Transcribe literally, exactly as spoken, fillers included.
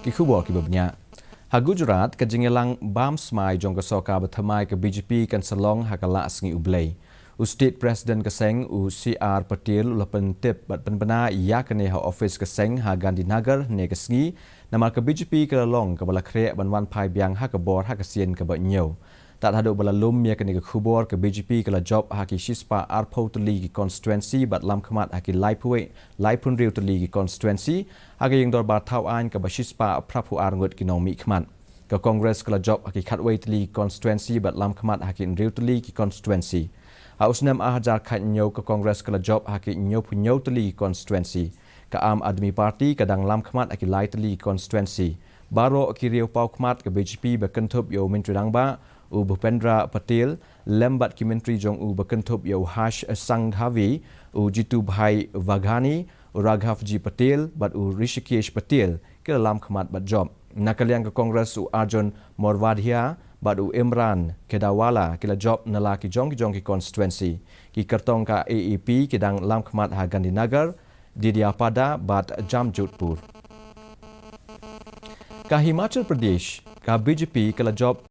Ki khubor kiba bniah. Ha Gujarat, ka jingïalang bam smai jong ka sorkar bathymmai ka B J P kan sa long ha ka Laisngi U Blei. U State President ka seng, u C R Patel, u la pyntip bad pynbna ïa kane ha office ka seng ha Gandhinagar hynne ka sngi, namar ka B J P ka la long kaba la khreh ban wan phai biang ha ka bor ha ka sien kaba hynñiew. Tad haduh ba la lum ïa kane ka khubor, ka B J P ka la jop ha ki shispah arphew tylli ki constituency bad lamkhmat ha ki laiphew, laiphew hynriew tylli ki constituency, ha ka ïing dorbar thaw aiñ kaba shispah phraphew ar ngut ki nongmihkhmat. Ka Congress ka la jop ha ki khatwei tylli ki constituency bad lamkhmat ha ki hynriew tylli ki constituency. Ha u snem ar hajar khathynñiew, ka Congress ka la jop ha ki hynñiewphew hynñiew tylli ki constituency. Ka Aam Aadmi Party ka dang lamkhmat ha ki lai tylli ki constituency. Baroh ki riew paw khmat ka B J P ba kynthup ïa u Myntri Rangbah, u Bhupendra Patel, lem bad ki myntri jong u ba kynthup ïa u Harsh Sanghavi, u Jitubhai Vaghani, u Raghav G Patel bad u Hrishikesh Patel ki la lamkhmat bad jop. Na ka liang ka Congress, u Arjun Morawadhya bad u Imran Kheddawala ki la jop na la ki jong ki jong ki constituency. Ki kyrtong ka A A P ki dang lamkhmat ha Gandhinagar, Dediapada bad Jamjodhpur. Ka Himachal Pradesh, ka B J P ka la jop